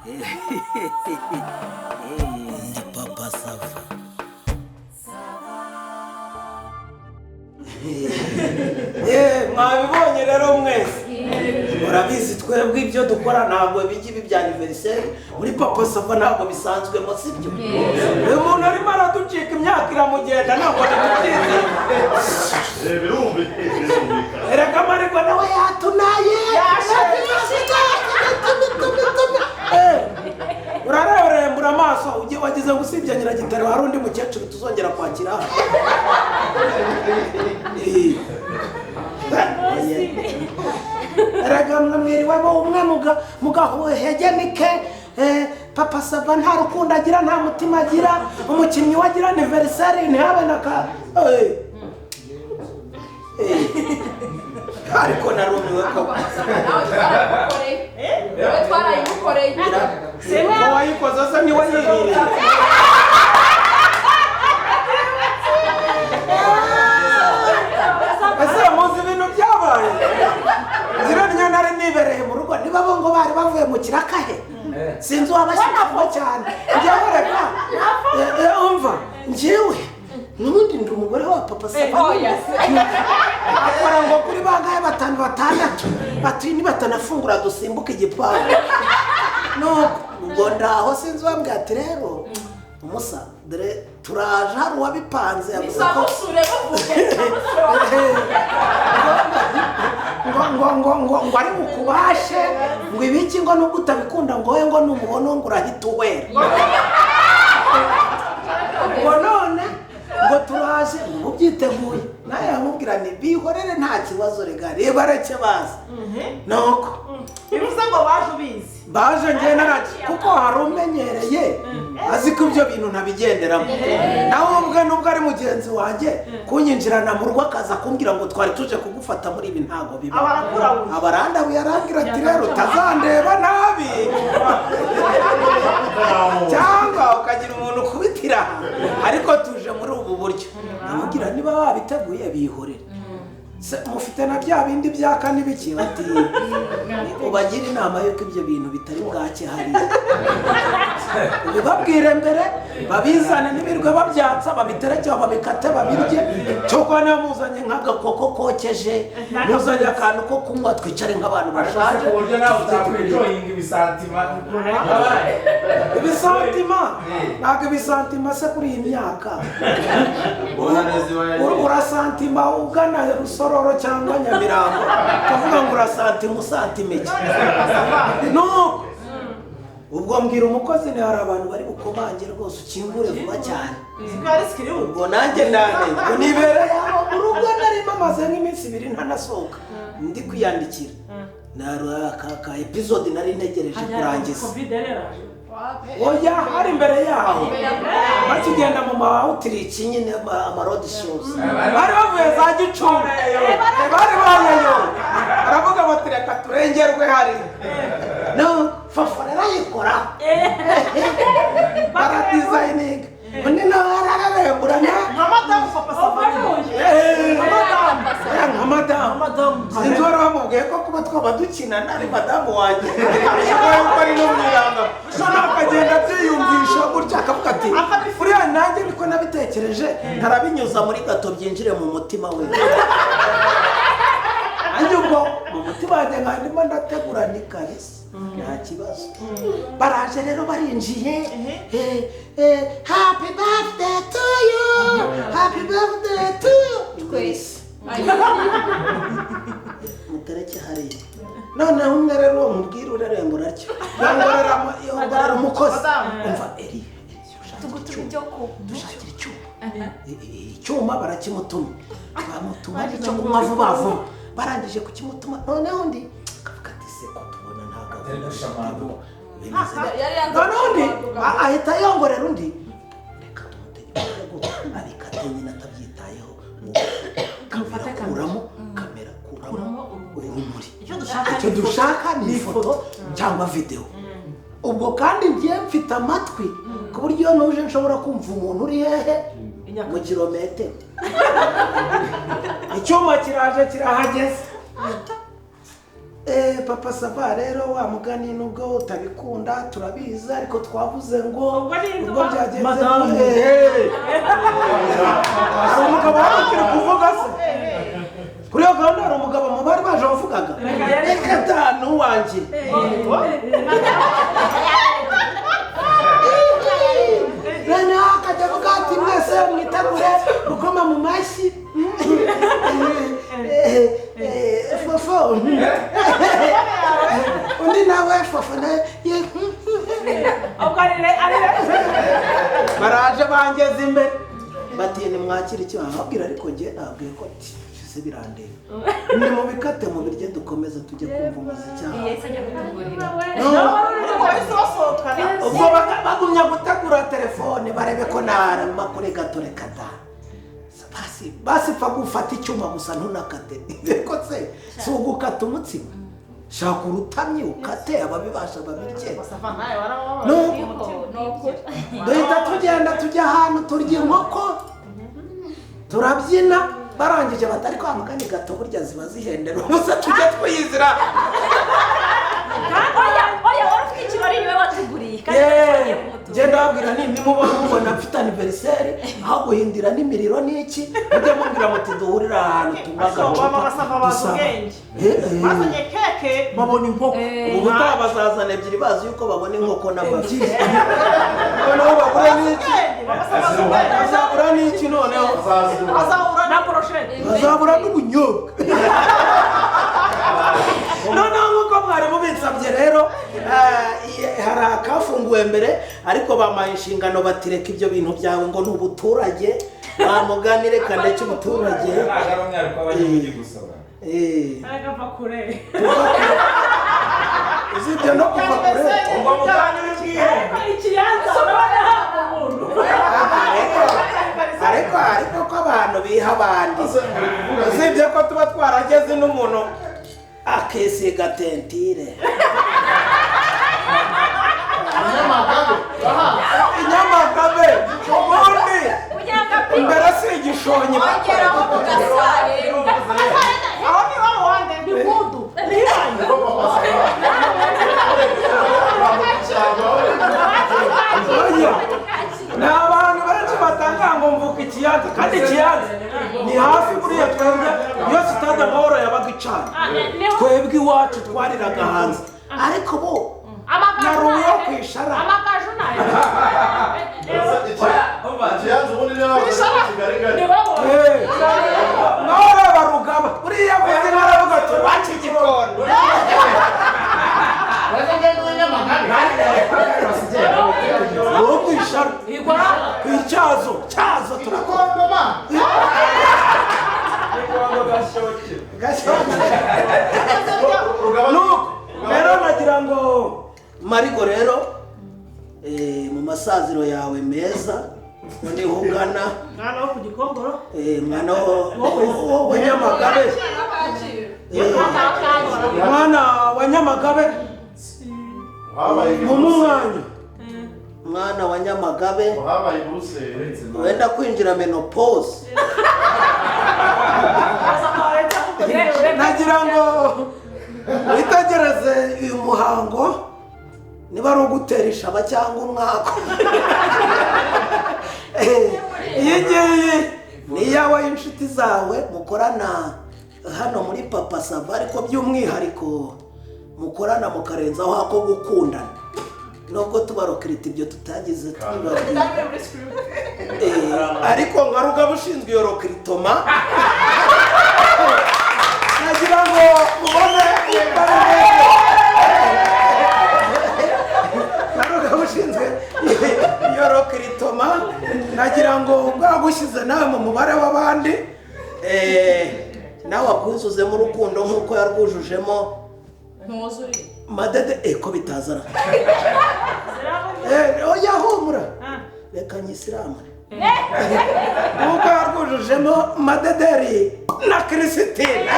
Ndi Papa Sava. Mwabibonye rero mwese, murabizi, twebwe ibyo dukora ntabwo bijya ibi bya anniversaire muri Papa Sava, ntabwo bisanzwemo, sibyo? Uyu muntu arimo araducika, imyaka iramugenda, ntabwo ntitubyizi. Birumvikana. Erega Mariko nawe yatunaye. Urarembura amaso ugiye wagize ngo usibye Nyiragitare hari undi mukecuru tuzongera kwakira hano. Erega mwe mwiriwemo umwe mugahegenike. Papa Sava nta rukundo agira, nta mutima agira, umukinnyi we agira anniversaire ntihabe na ka. Ariko narumiwe koko. Nawe twarayimukoreye. Ko wayikoze se niwe yiririye? Ese muzi ibintu byabaye? Ngira niyo nari nibereye mu rugo, niba bo ngo bari bavuye mu kirakahe, sinzi uwabashyikamo cyane. Njyewe reka umva, njyewe n'ubundi ndi umugore wa Papa Sava. Akora ngo kuri bangahe, batanu, batandatu, bati nibatanafungura dusimbuke igipangu. Nuko ubwo ndaho, sinzi uwambwiye ati rero umusa dore turaje, hari uwabipanze yavuze ko Samusure bavuge. ngo ngo ngo ngo ngo ari bukubashe, ngo ibiki, ngo nubwo utabikunda, ngo wowe ngo numubona ngo urahita uwera, ngo none ngo turaje ngo ubyiteguye. Nawe yamubwira ni bihorere, nta kibazo, rega reba reke baza. Nuko Bivuze ngo baje ubizi? Baje njye naraki, kuko hari umenyereye azi ko ibyo bintu ntabigenderamo. Nawe ubwe nubwo ari mugenzi wanjye, kunyinjirana mu rugo akaza kumbwira ngo twari tuje kugufata muri ibi, ntabwo biba. Abarakurabuye. Abarandabuye, arambwira ati rero utazandeba nabi cyangwa ukagira umuntu ukubitira, ariko tuje muri ubu buryo. Ndamubwira niba babiteguye bihorere. Se, mufite na bya bindi byaka n'ibiki? Bati ubagira inama y'uko ibyo bintu bitari bwake hariya, ubibabwire mbere babizane, n'ibirwe babyatsa, babitereke, babikate, babirye. Cyokora niba muzanye nk'agakoko kokeje, muzanye akantu ko kunywa, twicare nk'abantu bashaje. Ku buryo nawe utakwijoyinga ibisantima. Ibisantima ntabwo, ibisantima se kuri iyi myaka? Ubona neza iba yagiye. Urasantima ugana Rusororo cyangwa Nyamirambo, ukavuga ngo urasantima, usantima iki? Nuko ubwo mbwira umukozi ni hari abantu bari bukomange rwose, ukingure vuba cyane. Sikari sikiriwe. Ubwo nanjye nane ubwo nibereye aho mu rugo, nari mamaze nk'iminsi 2 ntanasohoka, ndi kwiyandikira ka episode nari ntegereje kurangiza. Covid yari yaraje? Oya, hari imbere yaho, bakigenda mu ma outreach nyine, ama road shows, bari bavuye za Gicumbi, bari bayeyo, baravuga bati reka turengerwe hari no Fafo arayikora, baradizayininga, undi nawe arararemburana. Nka madamu Papa Sava. Nka madamu. Madamu. Sinzi wari wamubwiye ko kuba twaba dukinana ari madamu wanjye, ariko yuko ari n'umwiranga, noneho akagenda abyiyumvisha gutya, akavuga ati uriya nanjye niko nabitekereje, ntarabinyuza muri gato byinjire mu mutima we. Nanjye ubwo mu mutima wanjye nka ndimo ndategura ni kabisa, nta kibazo. Baraje rero, barinjiye, happy birthday to you, happy birthday to you. Twese. Mutereke hariya. Noneho umwe rero mubwira urarembura atyo, yongorera umukozi. Madamu. Umva eri, Tugutuma ibyo kunywa. Dushakira icyuma. Icyuma barakimutuma, bamutuma n'icyo kunywa vuba vuba. Barangije kukimutuma, noneho undi akavuga ati se ko tubona nta gahunda Ari gushamanduka. bimeze neza. Yari yanze Noneho undi gushamanduka. Ahita yongorera undi, reka tumutegeke ngo abikate nyine atabyitayeho, kamera kuramo, kamera kuramo urumuri. Icyo dushaka Icyo dushaka ni ifoto cyangwa videwo. Ubwo kandi ngiye mfite amatwi ku buryo iyo nuje nshobora kumva umuntu uri hehe mu kirometero. Icyuma kiraje, kirahageze. Papa Sava rero, wa mugani, nubwo utabikunda turabizi, ariko twavuze ngo Ubwo ni ubwo byagenze. Madamu. Hari umugabo wari ukiri kuvuga se kuri iyo gahunda? Hari umugabo mu bari baje wavugaga? Reka da, n'uwanjye. Noneho akajya avuga ati: "Mwese mwitegure gukoma mu mashyi." Fofo undi nawe, fofo nawe. Ubwo ari Baraje bangeze imbere, bati: "Nimwakire icyo bababwira." Ariko njye nabwiye ko ati: "Se birandeba, ni mubikate mubirye, dukomeze tujye kumva umuziki aho." Yahise ajya kutugurira. Bahise basohokana. Ubwo bagumya gutegura telefone barebe ko narama kuri gato. Reka da, basi basi, pfa gufata icyuma gusa ntunakate. Ko se si ugukata umutsima? Shaka urutamyi ukate, ababibasha babirye. Sava nawe warababaye. No. Ni ukuri. Duhita tugenda, tujya ahantu turya inkoko, turabyina. Barangije batari kwa mugani gato, burya ziba zihendera ubusa, tujya twiyizira. Oya oya, wari ufite ikirori, niwe watuguriye kandi twagiye kumutura. Ngenda babwira ni nimuba mubona mfite anniversaire, aho guhindira n'imiriro n'iki, mujye mubwira muti duhurire ahantu tunywa Mama agacupa basava bazi dusaba. ubwenge. Eh. Bazanye keke, babona inkoko. Ubu butaha bazazana ebyiri, bazi yuko babona inkoko n'amafi. Noneho bagura n'iki? Ubwenge, baba bazi ubwenge. Bazabura n'iki noneho? Bazahura na brochette. Bazabura n'ubunyobwa. Noneho nk'uko mwari mubinsabye rero, hari akafunguwe mbere, ariko bampaye inshingano bati: "Reka ibyo bintu byawe ngo ni ubuturage." Bamugani, reka ndetse ubuturage. Ntabwo ari umwihariko w'abanyamujyi gusa ba. Aragava kure. Usibye no kuva kure. Ubwo mu kanya ubibwiye. Ariko ikiyanza urabona umuntu. Ariko ko abantu biha abandi, usibye ko tuba twarageze n'umuntu akisiga teinture. Inyamagabe ubundi Kugira ngo apime. Imbere si igishonyi. Ongeraho mu gasare. Aho ni iwabo wande ni gudu ni iwanyu. Oya, ni abantu benshi batanga ngo mvuka ikiyanza, kandi ikiyanza ni hafi. Buriya twebwe iyo Sitade Amahoro yabaga icana, twebwe iwacu twariraga hanze, ariko bo naruye ku ishara. Amagaju nayo. Ikiyanza ubundi niyo kigali. Ni wowe. Nawe reba Rugaba, buriya avuze nk'aravuga ati: "Iwacu Igikondo." Wowe ku ishara, ku icyazo cyazo turakora. Gashoke. Nuko rero nagira ngo Marigo rero, mu masaziro yawe meza noneho ugana Mwana wo ku Gikongoro. Mwana wa Nyamagabe, mwana wa Nyamagabe, mu mwanya mwana wa Nyamagabe Habaye Buruseli. wenda kwinjira ménopause, nagira ngo witegereze uyu muhango, niba ari ugutera ishaba cyangwa umwaka. Iyi ngiyi ni iyawe y'inshuti zawe mukorana hano muri Papa Sava, ariko by'umwihariko mukorana mukarenzaho ako gukundana, nubwo tubarokirita ibyo tutagize tubibabwira. Ariko nka Rugaba ushinzwe iyo recrutement, nagira ngo mubone uko bimeze. Nka Rugaba ushinzwe iyo recrutement, nagira ngo bwagushyize nawe mu mubare w'abandi, nawe akuzuzemo urukundo nk'uko yarwujujemo. Ntuzuri. Madede, ko bitazana. Oya, humura, reka nyisiramure. Nk'uko yarwujujemo Madederi na Christine.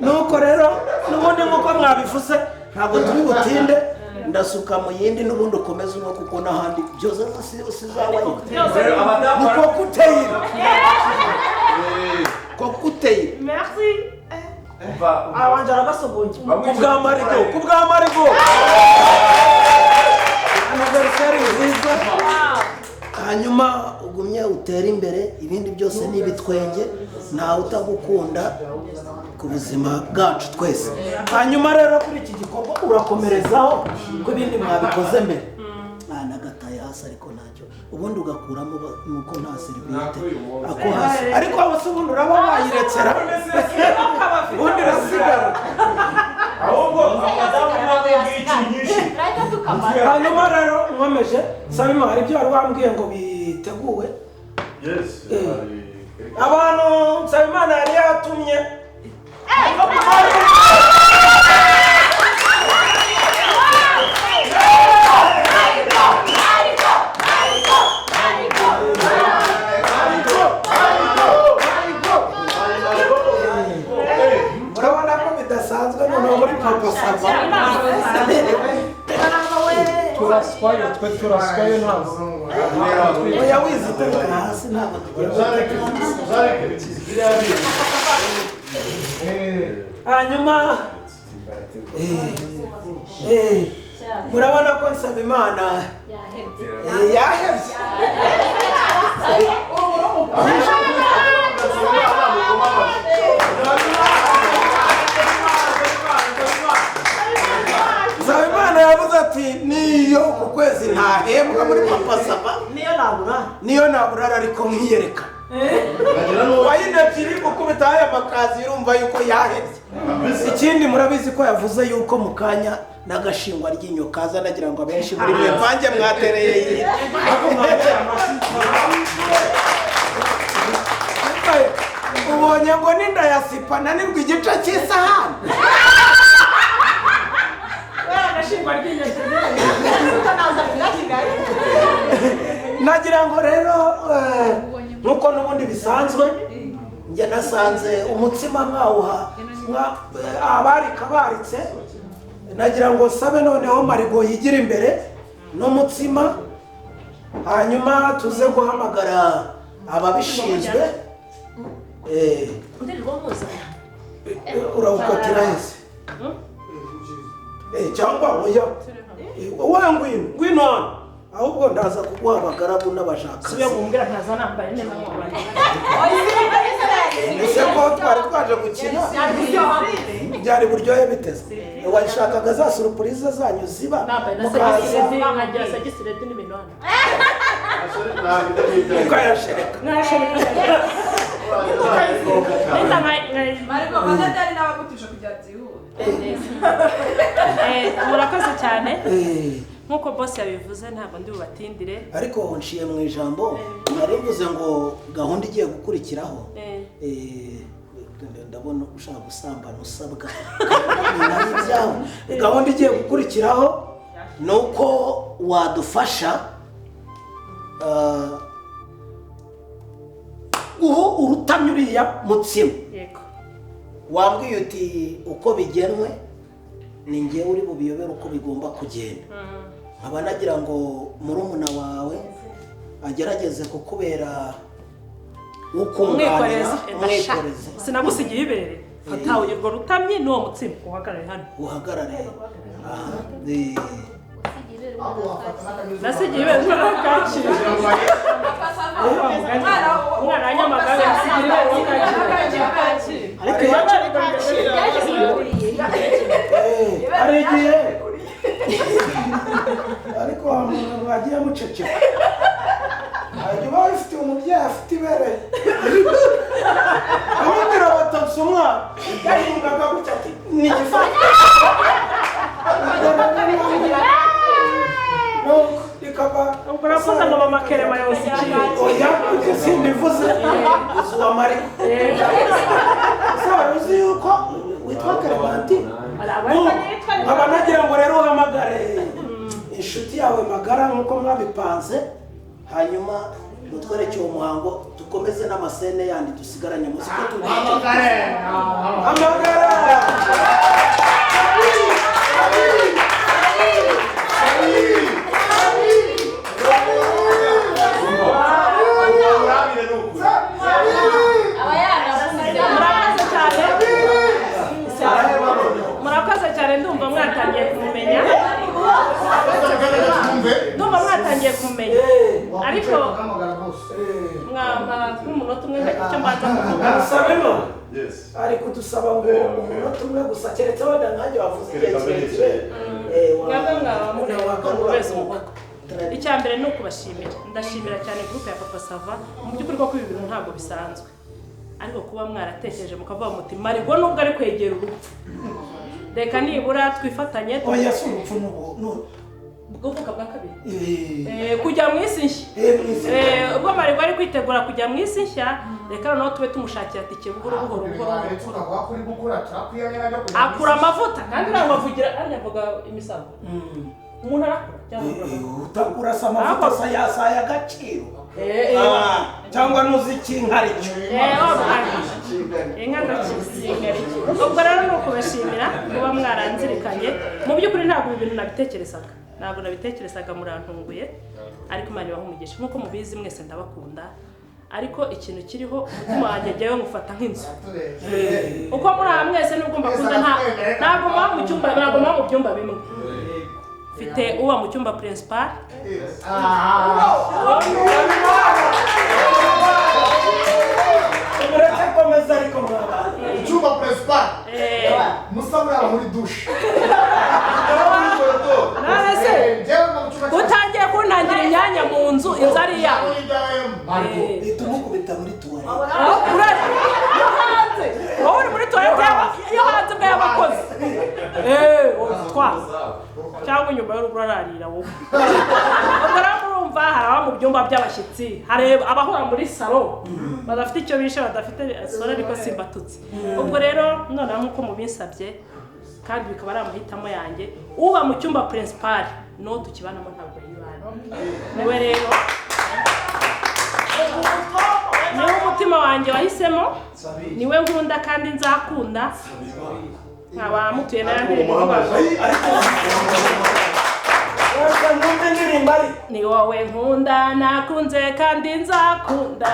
Nuko rero n'ubundi nk'uko mwabivuze, ntabwo turi butinde. Ndasuka mu yindi n'ubundi ukomeze unywe kuko n'ahandi byose sizawaye. Ni cocktail. Cocktail. Merci. Abanje aragasogonye. Kubwa Marigo, kubwa Marigo. Anniversaire nziza. Hanyuma ugumye utere imbere, ibindi byose ni ibitwenge, ntawe utagukunda ku buzima bwacu twese. Hanyuma rero kuri iki gikorwa urakomerezaho ko ibindi mwabikoze mbere. Nagataye hasi ariko ntacyo, ubundi ugakuramo nuko nta seriviyete ako hasi, ariko aho se ubundi uraba wayiretsera ubundi irasigara. Ahubwo abadamu nabo bw'iki nyinshi. Hanyuma rero nkomeje Sabima, hari ibyo wari wambwiye ngo biteguwe. Yes. Abantu Nsabimana yari yatumye murabona ko bidasanzwe noneho muri Papa Sava. Turaswayo, twe turaswayo ntabwo. Oya wizitereka hasi ntabwo tugiye. Hanyuma murabona ko Nsabimana yahebye. Nsabimana yavuze ati niyo ku kwezi ntahembwa muri Papa Sava, niyo nabura ariko nkiyereka. Wayine ebyiri gukubita aya makazi urumva yuko yahebye. Ikindi murabizi ko yavuze yuko mu kanya n'agashingwa ry'inyo kaza, nagira ngo abenshi muri mwe mvange mwatereye iyi. Ubonye ngo n'inda ya sipa nanirwa igice cy'isahani. Nagira ngo rero nkuko n'ubundi bisanzwe njye nasanze umutsima mwawuha abarika baritse, nagira ngo sabe noneho Marigo yigira imbere n'umutsima, hanyuma tuze guhamagara ababishinzwe. Urawukatira hese cyangwa oya wowe ngwino ngwino hano, ahubwo ndaza kuguha abagaragu n'abashakazi. Sibe gumbwira ntaza nambaye neza nk'abandi. Ese ko twari twaje gukina byari buryohe biteze. Washakaga za surprise zanyu ziba mukaza nkagira sagisireti n'ibintu hano. Ukayashereka. Marigo bazatari n'abagutusha kugira byihuse. Murakoze cyane. Nkuko boss yabivuze ntabwo ndi bubatindire, ariko nshiye mu ijambo nari mvuze ngo gahunda igiye gukurikiraho. Ndabona ushaka gusambana usabwa ibyawe. Gahunda igiye gukurikiraho nuko wadufasha uho urutamye uriya mutsima. Yego. Wambwiye uti uko bigenwe ni ngewe uri bubiyobera uko bigomba kugenda. Nkaba nagira ngo murumuna wawe agerageze kukubera ukunganira, umwikoreze. Sinagusigiye ibere, fata urwo rutamye n'uwo mutsima uhagarare hano. Uhagarare. Aha. Nasigiye ibere n'akaciro. Umwana wa Nyamagabe yasigiye ibere n'akaciro. Ariko hari igihe ariko mwagiye muceceka. Hanyuma ufite umubyeyi afite ibere amubwira batanse umwana yahingaga gutya ati ni igifata Urakoze ngo mama Kerema yose ikiye. Oya ibyo simbivuze uzi uwa Mariko. Ese uzi yuko witwa Clementine? Nkaba nagira ngo rero uhamagare inshuti yawe magara nk'uko mwabipanze, hanyuma mutwereke uwo muhango dukomeze n'amasene yandi dusigaranye muzi ko Hamagare. Hamagara. mbanza kuvuga. Sabino Yes. ari kudusaba ngo umunota umwe gusa, keretse wenda nkanjye wavuze igihe kirekire. Mwebwe mwaba muri wese umuhogo. Icya mbere ni ukubashimira, ndashimira cyane groupe ya Papa Sava. Mu by'ukuri koko ibi bintu ntabwo bisanzwe, ariko kuba mwaratekereje mukavuga muti Marigo nubwo ari kwegera urupfu, reka nibura twifatanye. Oya, si urupfu n'ubu bw'uvuka bwa kabiri, kujya mu isi nshya. Ubwo Marigo ari kwitegura kujya mu isi nshya, reka noneho tube tumushakira tike buhoro buhoro buhoro. Akura amavuta kandi ntabwo avugira, arya avuga imisago. Umuntu arakura cyangwa utakura se amavuta sa yasaya agaciro cyangwa nuzi ikinka aricyo. Inka ndakizinga. Ubwo rero ni ukubashimira kuba mwaranzirikanye. Mu by'ukuri ntabwo ibi bintu nabitekerezaga, ntabwo nabitekerezaga, murantunguye, ariko Imana ibahe umugisha. Nk'uko mubizi mwese ndabakunda, ariko ikintu kiriho umutima wanjye njyewe ngufata nk'inzu. Uko muri aha mwese nubwo mbakunda, ntabwo muba mu cyumba, ntabwo muba mu byumba bimwe. Mfite uba mu cyumba principal. Mureke komeza ariko mwabana. Icyumba principal. Musabura muri douche. None se utangiye kuntangira imyanya mu nzu, inzu ari iyawe. Itumukubita muri tuwarete. Yo hanze. Wowe uri muri tuwarete yo hanze bwa y'abakozi. Twa. Cyangwa inyuma y'urugo urararira wowe. Ubwo rero murumva hari aba mu byumba by'abashyitsi, hari abahora muri salo badafite icyo bishe, badafite salo, ariko simbatutse. Ubwo rero noneho nk'uko mubinsabye kandi bikaba ari amahitamo yanjye, uba mu cyumba principal no tukibanamo ntabwo yibana. Niwe rero niwe umutima wanjye wahisemo, niwe nkunda kandi nzakunda. Nkaba mutuye n'ayandi. Ni wowe nkunda, nakunze kandi nzakunda.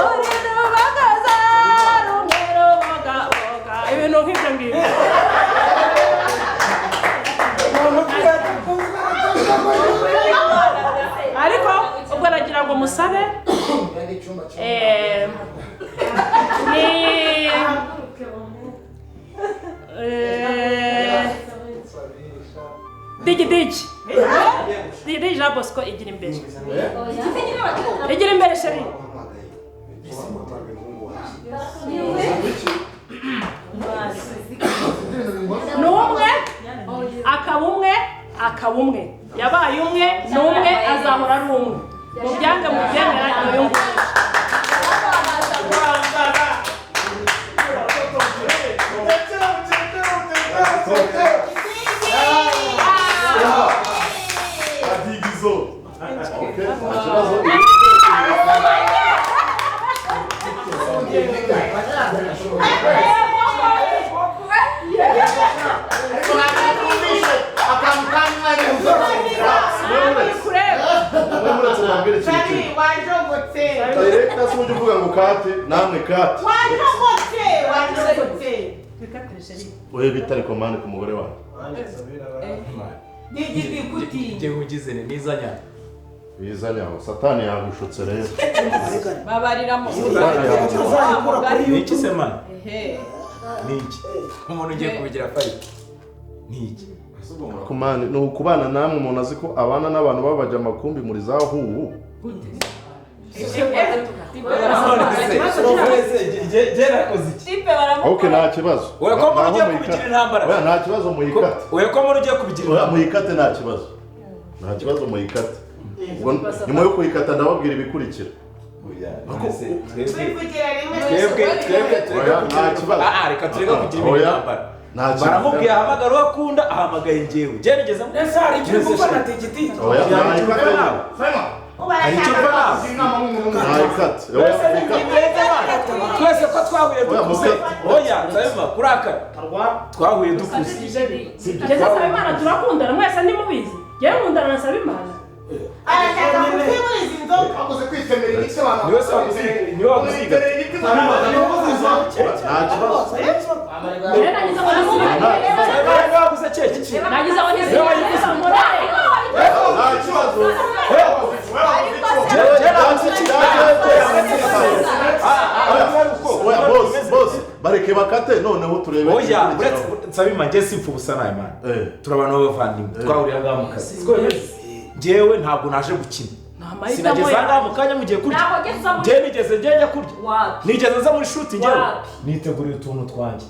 Uri rubagaza rumwe rubogaboga, ibintu nk'ibyo ngibyo. Ariko ubwo nagira ngo musabe ni Digi digi digi Jean Bosco igira imbere, igira imbere sheri. Ni umwe akaba umwe akaba umwe, yabaye umwe ni umwe, azahora ari umwe. Mu byanga mu byemera ni uyu nguyu. Director si ujya uvuga ngo kate namwe kate. Oye bitari komande ku mugore wawe. Bizanyaho satani yagushutse rero. Babariramo. Ni iki se man? Ni iki? Umuntu ugiye kubigira fight. Ni iki? Kumane ni ukubana namwe umuntu azi ko abana n'abantu babaje amakumbi muri za hubu. Okay, nta kibazo. Oya ko muri ugiye kubigira intambara. Oya nta kibazo muyikate. Oya ko muri ugiye kubigira. Oya muyikate nta kibazo. Nta kibazo muyikate. Nyuma yo kuyikata ndababwira ibikurikira. Reka tureke kugira ibintu intambara. Baramubwiye ahamagara uwo akunda, ahamagaye njyewe. Gerageza Ese hari icyo uri gukora tigiti? Oya twese ko twahuye dukuze. Oya Nsabimana kurakara twahuye dukuze. Ngeze Nsabimana turakundana mwese ntimubizi. Njyewe nkundana na Nsabimana. Arashaka kutwiburiza inzoga. Wakoze kwitemera igiti abantu. Niwe se waguze, niwe waguze igiti. Nta kibazo. Nagize ngo Niwe waguze keke. Nagize ngo Nta kibazo. Boss bareke bakate noneho turebe. Oya uretse nsabima nge simfu busa naye man. Turabana b'abavandimwe twahuriye ngaha mu kazi. Njyewe ntabwo naje gukina. Sinageze ngaha mu kanya mugiye kurya. Njye nigeze njya kurya. Nigeze nza muri shoot njyewe. Niteguriye utuntu twanjye.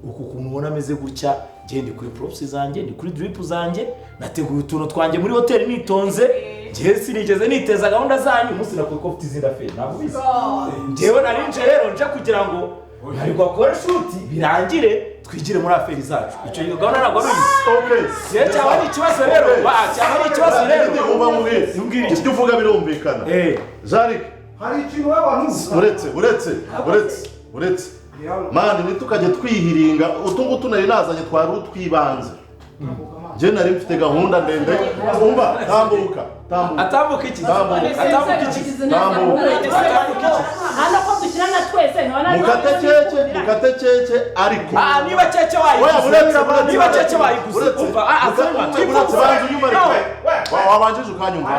Uku kuntu ubona ameze gutya njye ndi kuri props zanjye, ndi kuri drip zanjye, nateguye utuntu twanjye muri hoteli nitonze. Njye sinigeze niteza gahunda zanyu umunsi nakuye ko mfite izindi affaire ntabwo bizi. Njyewe narinje rero nje kugira ngo nari gukora shoot birangire twigire muri affaire zacu. Icyo gahunda ntabwo ari okay. Njye cyaba ari ikibazo rero, cyaba ari ikibazo rero. Uba mubwiye. Ibyo uvuga birumvikana. Jarik hari ikintu wabanuza. Uretse mani nitukajye twihiringa utungutu nari nazanye twari utwibanze. Njye nari mfite gahunda ndende. Umva tambuka. Atambuka iki? Atambuka iki? Hano ko dukirana twese nkabona mukate keke ariko niba keke wayiguze. Niba keke wayiguze. Umva wabanjije ukanyumva.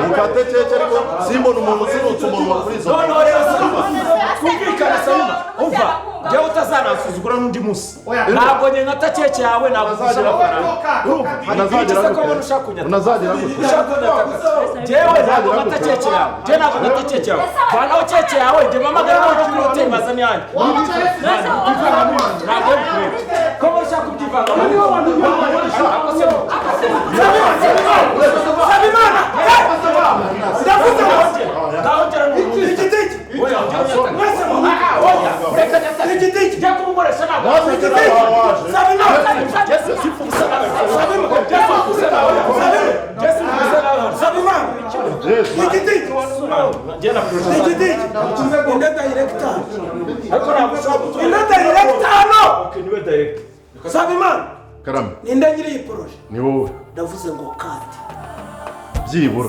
Mukate keke ariko simbona umuntu uzinutse umunwa kuri izo. No rero twumvikana Salima. Umva njyewe utazanansuzugura n'undi munsi. Ntabwo njye nkata keke yawe ntabwo uzagira unazagira gute? Njyewe ntabwo nkata keke yawe. Njye ntabwo nkata keke yawe. Vanaho keke yawe njye mpamagara n'abantu kuri hoteli bazane yanjye. Ntabwo bikwiye. Ko ushaka kubyivanga. Sabimana. Ndavuze igitiki. Igitiki. Jya kumukoresha ntabwo. Sabimana. Igitiki. Igitiki. Inde director. Ariko ntabwo ushobora gutura. Inde director hano. Okay, niwe director. Sabimana. Karame. Ninde nyiri iyi projet? Ni wowe. Ndavuze ngo kati. Byibura.